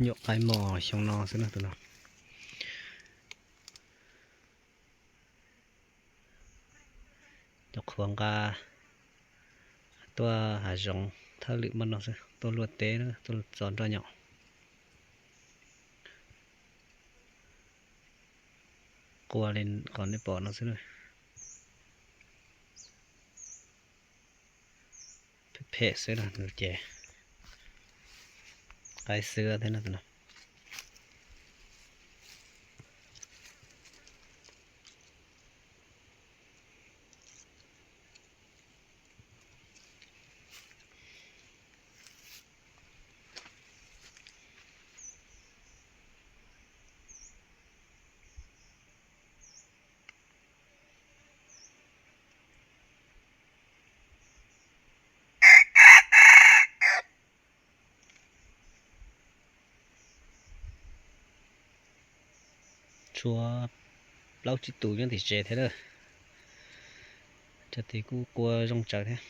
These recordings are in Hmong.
Nyuam qaib mos xyoo no xwb na tus no. Cov qhuav nqa tuaj hav zoov thawj lwm npaj no xwb, tuaj luaj teb, tuaj txo nroj nyom. Qua li qhov nej pom no xwb. Phem phem xwb no ces qaib xwb thiab no. Tshuav plaub tsib tus nyob tim tsev thiab lawm. Cov tid kuj qua zoo tsawv thiab.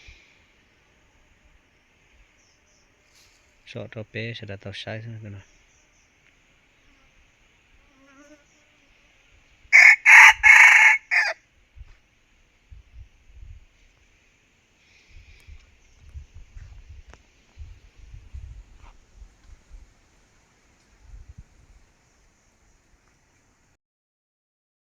Tso rau peb sawv daws tau saib xwb.